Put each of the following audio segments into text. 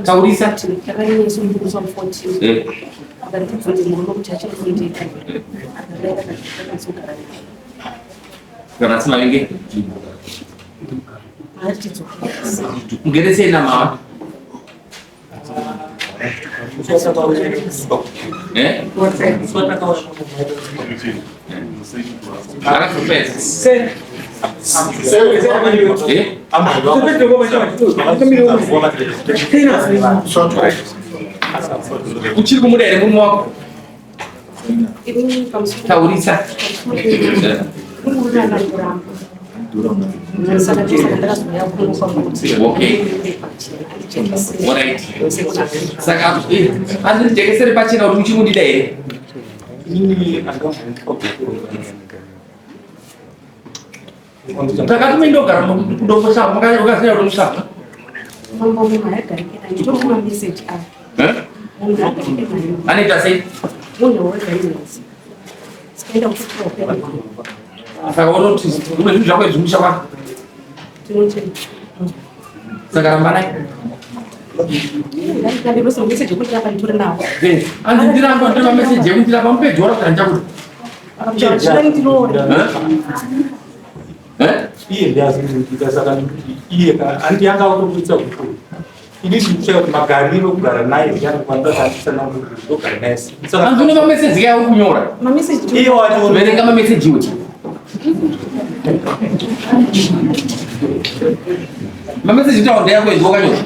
Taurisa. Kana asina venge. Mugere sei namama? Eh? Akazopedza. Eh? Uchiri kumuda here murume wako? Taurisa. Okay. Alright. Saka eh, andijekesere pachena kuti uchimundida here? Takati mendogara kudomboshava makasiya kudomboshava. Eh? Anoita sei? Saka unoti une zvinhu zvako izvi musha wako. Saka ramba naye. Eh, anzi ndiramba ndiri mameseji ekuti ndiramba mupe dhora kuti handichakuti. Eh? Iye ndiazikuita saka iye andi yanga akutoburitsa kukuru. Ini ndikushaya kuti magariro kugara naye ndiani kwanza tatisana kugara naye. Saka anzi une mameseji yauri kunyora. Mameseji iye wacho verenga mameseji iwe. Mameseji tawo ndeyako izvo wakanyora.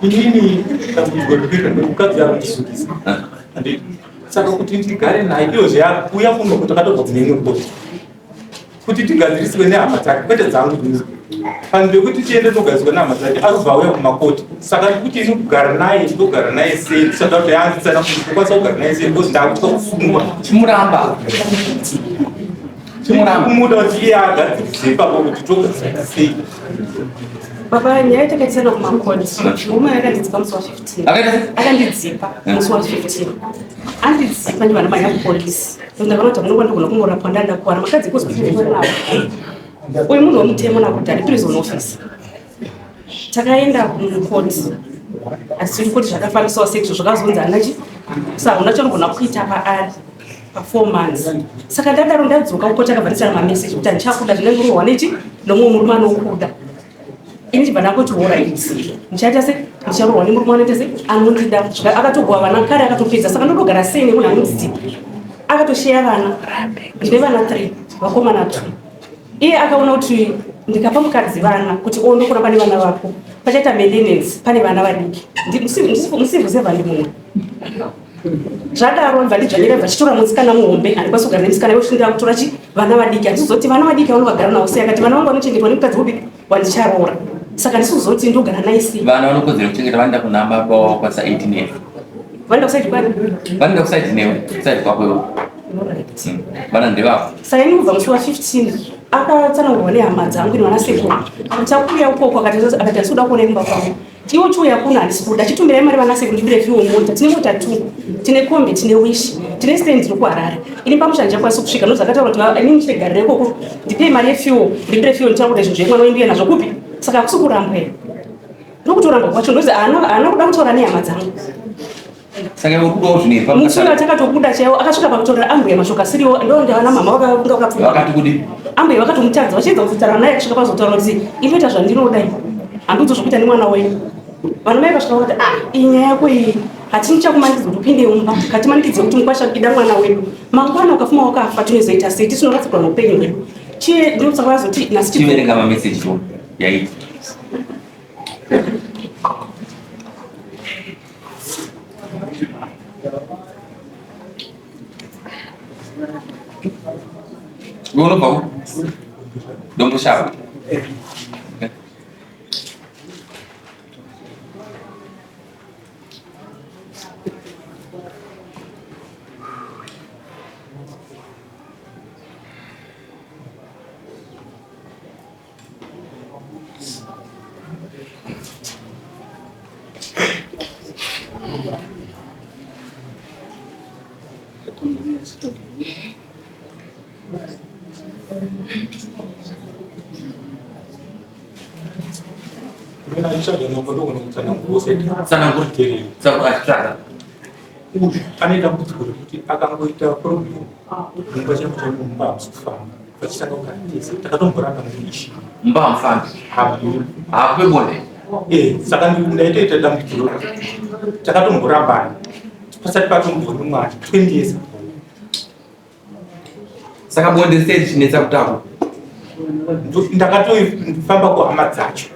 Inini dambudziko riri mukadzi akundisungisa. Saka kuti ndigare naye iyo zveyakuuya kuno kuti akatobva kune imwe koti. Kuti tigadziriswe nehama dzake kwete dzangu ini. Panzvimbo yekuti tiende togadziriswa nehama dzake arikubva auya kumakoti. Saka ndikuti ini kugara naye ndogara naye sei ndisada kuti andisana kuti ndokwanisa kugara naye sei because ndakutya kusungwa. Chimuramba. Chimuramba. Kumuda kuti iye agadzirise ipapo kuti togadzirisa sei. Baba, nyaya takaitisana kumakoti. Murume akandidzipa musi wa 15. Akandidzipa musi wa 15. Andidzipa ndibva ndamhanya kupolisi. Ndakaona kuti hamuna kwandogona kungorapwa ndandakuwara. Makadzi ekuhospital nawo. Uyu munhu wemutemo nakudhara prison office. Takaenda kukoti. Asi koti zvakafambiswa sei zvakazonzi hana chi saka hauna chaunogona kuita paari pa 4 months. Saka ndadaro ndadzoka kukoti akabva ndisana mameseji kuti handichakuda zvinenge urohwa nechi nomumwe murume anokuda. Ini ndibva ndangoti horait ndichaita se ndicharohwa nemurume anoita se anondida akatogwa vana kare akatopedza saka ndodogara sei nemunhu anondidzipa akatosheya vana ndine vana 3 vakomana 2 iye akaona kuti ndikapa mukadzi vana kuti o ndokura pane vana vako pachaita maintenance pane vana vadiki musivhu sevhandi mumwe zvadaro bva ndidzvanyira bva chitora musikana muhombe handikwanisi kugara nemusikana iwe ndira kutora chi vana vadiki handizozoti vana vadiki vanovagara navo sei akati vana vangu vanochengetwa nemukadzi upi wandicharoora saka handisizozoti ndogara naye sei vana vanokodzera kuchengeta vanoda kuna baba wavo kwasa 18 years vanoda kusaidi kwani vanoda kusaidi newe kusaidi kwako iwe vana ndevako saka ini kubva musi wa 15 akatsanangurwa nehama dzangu ini vana sekuru kuti akuuya ukoko akati akati handisi kuda kuona kumba kwangu Iwe uchiuya kuno handisi kuda chitumirai mari vana sekuru ndibire fiwo mota tine mota two tine kombi tine wish tine stand iri kuharare ini pamusha ndichakwanisa kusvika nozakataura kuti ini ndichigarira ikoko ndipei mari yefiwo ndibire fiwo ndichakura zvinhu zvemwana wenyu nazvo kupi saka hakusi kurambwa here ndokutoramba kwacho ndozi haana kuda kutaura nehama dzangu Saka iwe kudawo zvinhu iri Musi uyo takatobuda chaiwo akasvika pakutorera ambuya mashoko asiriwo ndonde vana mama vakakunga vakapfuura. Vakati kudi? Ambuya vakatomutadza vachiedza kuzotaura naye kusvika pazotaura kuti inoita zvandinoda ini. Handiudzo zvokuita nemwana wenyu. Vana mai vasvika vakati ah iyi nyaya yako iyi hatini chakumanikidza kuti upinde mumba katimanikidze kuti mukwasha ida mwana wedu. Mangwana ukafuma wakafa tinozoita sei tisinorasikirwa neupenyu hwedu. Chiye ndosaka vazoti nhasi chiverenga mameseji yaiti. Iwe unobva ku Domboshava. nditsvaga mambo ndogona kutsanangura Tsanangura. Tereri. Saka achitsvaga. Uyu ane dambudziko rekuti akangoita problem mumba chaimo chaimo, mumba hamusi kufamba, vachitanga kugara tese takatomboramba muishi. Mumba hamufambi. Hakupe bonde. Eh, saka ndaitoita dambudziko, takatomborambana pasati patomboni mwana 20 years ago. Saka bonde sei richinetsa kutako? Ndakatofamba kuhama dzacho,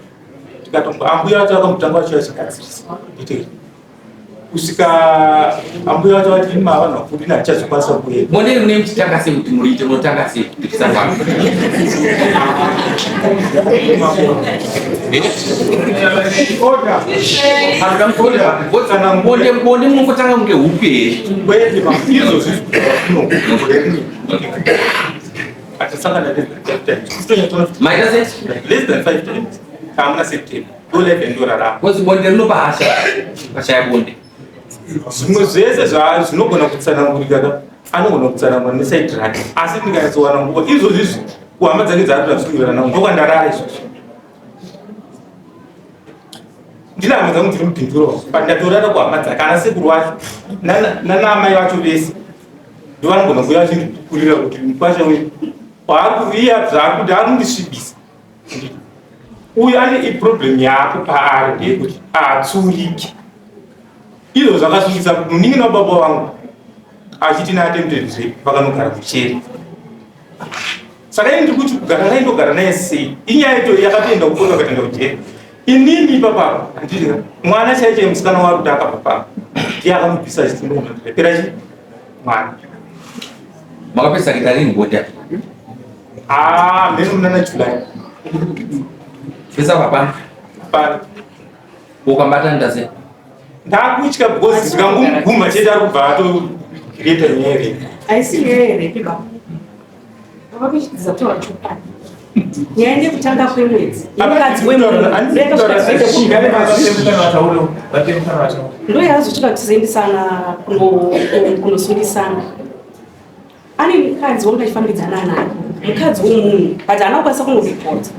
tikatombo ambuya vacho vakambotanga vacho vachigadzirisa nditei kusvika ambuya vacho vati, "Ima, vanhu vakuru, ini handichazokwanisa kuenda." Bonde rine muchitanga sei kuti muriite? Munotanga sei kuti tisangana? Order. Bonde, bonde munongotanga kunge huku here? Kwete, izvozvi atisangana less than five times. Tonyatsoona kuti Maita sei? less than five times hamuna September ndo life yandorarama. Because bonde rinopa hasha, pashaya bonde. Zvimwe zvese zvinogona kutsanangurika ka, anogona kutsanangura neside rake, asi ndikanyatsowana nguva izvozvi izvi kuhama dzake dzaari kuda nangu ndokwandarara izvozvi. Ndine hama dzangu dziri mubhinduro, but ndatorara kuhama dzake, ana sekuru wacho nana amai vacho vese ndovanogona kuuya vachindikurira kuti mukwasha uyu waari zvaari kuti ari kundisvibisa. Uyu ane iproblem yaako paari ndeyekuti haatsuriki. Izvo zvakasungisa munin'ina wababa vangu achiti naattempted rape, vakanogara kucheri. Saka ini ndiri kuti kugara naye ndogara naye sei? Inyaya ito yakatoenda kukota, akatoenda kujeri. Inini ipapapa handiti mwana chaiye chaiye musikana waari kuti akabva papa ndiye akamubvisa achiti ndokunondirepera chi mwana. Makapedza kuita rini bonde? Ah, mheno munana July. Pesa hapana. Pana. Ukambatanda sei? Ndakutya because zvikangomuguma chete ari kubva atocreata nyaya here. Haisi nyaya yerepi baba. Baba, kuchitiza kutaura chokwadi, nyaya ndekutanga kwemwedzi yemukadzi wemunhu ndo yazosvika tizoendesana kunosungisana. Ane mukadzi wanga achifambidzana naye, mukadzi womunhu, but haana kukwanisa kunoripota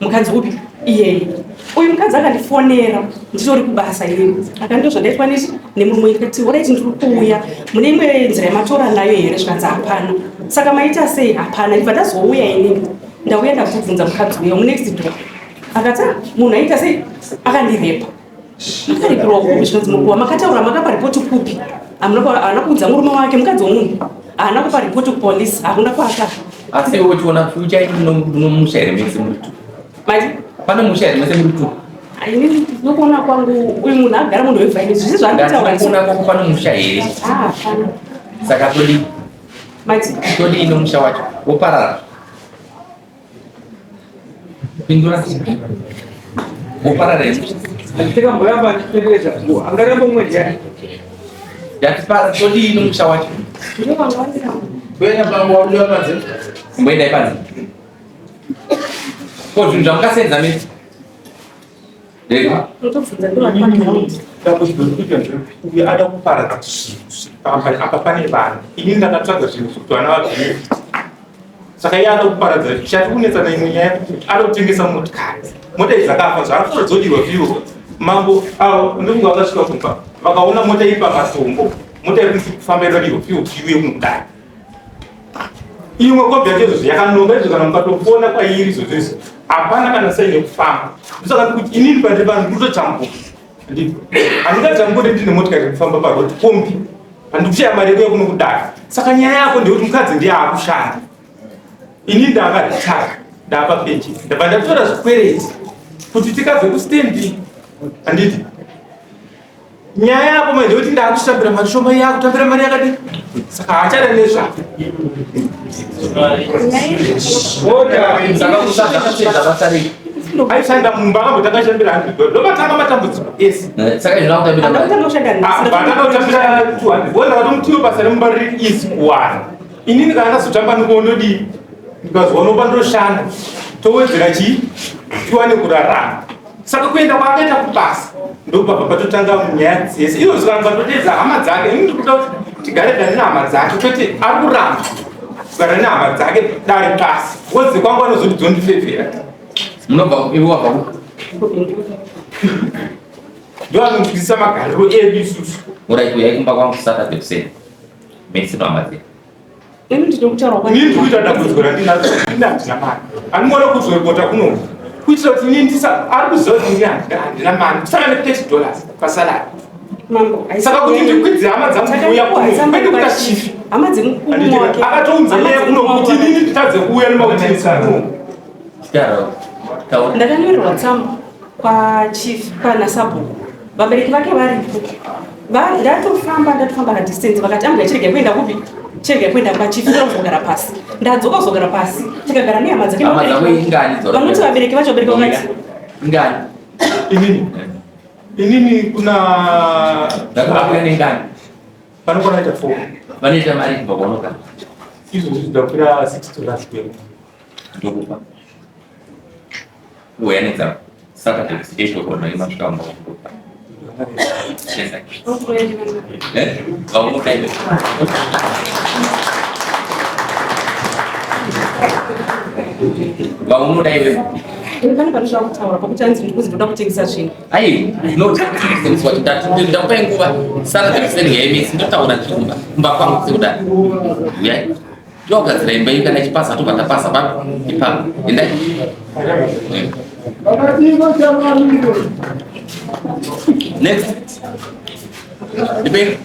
mukadzi upi iyeye. Uyu mukadzi akandifonera nditori kubasa inini, akandito zvandaitwa nechi nemurume. Ndikati, "Alright, ndiri kuuya. Mune imwe nzira yamatora nayo here?" Zvikanzi, "Hapana." "Saka maita sei?" "Hapana." Ndibva ndazouya inini, ndauya ndakubvunza mukadzi uya munext door, akati, "Ah, munhu aita sei? Akandirepa." "Makaripirwa kupi?" Zvinonzi, "Mukuwa makataura, makapa ripoti kupi?" Haana kuudza murume wake, mukadzi womunhu haana kupa ripoti kupolisi, hakuna kwaaka. Asi iwe uchiona future yenyu munomusha here mese muri two? Mati? Pane musha here mese muri two? Inini nokuona kwangu uyu munhu agara munhu wevhaini, zvisi zvaanotaura. Kuona kwako pane musha here? Ah, hapana. Saka todii? Mati? Todii nomusha wacho? Woparara? Pindura, woparara here? Tikamboramba achitenderedza, angaramba umwe ndiani? Yatipara, todii nomusha wacho? Ndivo vanga vasina. Kuenda pamwe wabudiwa panze. Kumboendai panze. Ko zvinhu zvamukasenza mese? Ndega. Unotobvunza ndo vari paground. Dambudziko rekuita ndekuti uyu ada kuparadza zvinhu zviri pamba apa. Pane vana, inini ndakatsvaga zvinhu zvekuti vana vabenefit, saka iye ada kuparadza. Chati kunetsana imwe nyaya yekuti ada kutengesa motikari, mota idzi dzakafa zvaakutaura dzodiwa fuel. Mambo avo ndingu vakasvika kumba vakaona mota iri pamatombo, mota iri kufamba idodiwa fuel kuti iuye kunodai. Imwe kombi yacho izvozvo yakanonga izvo, kana mukatofona kwairi izvozvo izvo hapana kana sign yekufamba. Ndosaka ndikuti inini pandiri vanhu ndikutotambuka, handingatambure ndine motikari yekufamba parodi, kombi handikushaya mari yekuya kuno kudai. Saka nyaya yako ndeyekuti mukadzi ndiye akushanda, inini ndakaretire, ndapa pension, ndabva ndatora zvikwereti kuti tikabve kustendi. Handiti nyaya yako manje kuti ndakushambira mari shoma, iye akutambira mari yakadii, saka haachada nezvake. Saka kusada basa rei? Aishanda mumba, akambotanga shambira 100, ndomatanga matambudziko ese. Saka izvo akutambira mari? Andakutanga kushanda. Vatanga kutambira 200, bona vatomutiwo basa remumba riri easy kuwana. Inini kana ndazotamba ndikuondodii, ndikazoona pandoshanda towedzera chii tiwane kurarama. Saka kuenda kwaakaita kubasa ndopabva patotanga nyaya dzese izvo, zvikaramba totedza hama dzake. Ini ndikuda kuti tigare dare nehama dzake, kwete ari kuramba kugara nehama dzake dare pasi wodze kwangu anozoti dzondifevhera. Munobva, iwe wabva ku? Ndoanonzwisisa magariro edu isusu. Urai kuyai kumba kwangu Saturday kuseni. Mese pamadziro. Ini ndinokutaura kwa. Ini ndikuita dambudziko randinaro ini handina mari. Andingoda kuzoripota kuno. Kuitira kuti ini ndisa ari kuziva kuti ini handina mari. Kusara ne 30 dollars pasalary. Mambo, Saka kuti ndikwidze hama dzangu kuuya kuno. Kwete kuita chief. Hama dzemukuru wake. Akatounza nyaya kuno kuti inini nditadze kuuya nemauti kuno. Ndakanyorerwa tsamba kwachief kwana sabhuku vabereki vake varipo ndatofamba ndatofamba kadistance vakati ambuya chirega kuenda kupi chirega kuenda kwachief ndoda kuzogara pasi ndadzoka kuzogara pasi tikagara nehama dzake vanoti vabereki vacho vabereki vakati ingani inini inini kuna nengani panokwana ita four vanoita mari kubva kwaunogara izvozvi zvidakwira 6 dollars ndokupa uya nedzako Saturday 8 o'clock masvika kumba kwangu. Eh? Vaumuka iwe. Vaunoda iwe. Pane pane zvakutaura pakuti hanzi ndikuzi ndoda kutengesa zvinhu. Ayi, no, ndakupai nguva Saturday kuseni yaimisi ndotaura ndiri kumba kumba kwangu sekudai. Uyai. Togadzira imba iyi kana ichipasa tobva tapasa papi ipapo. Endai. Next. Ndipei.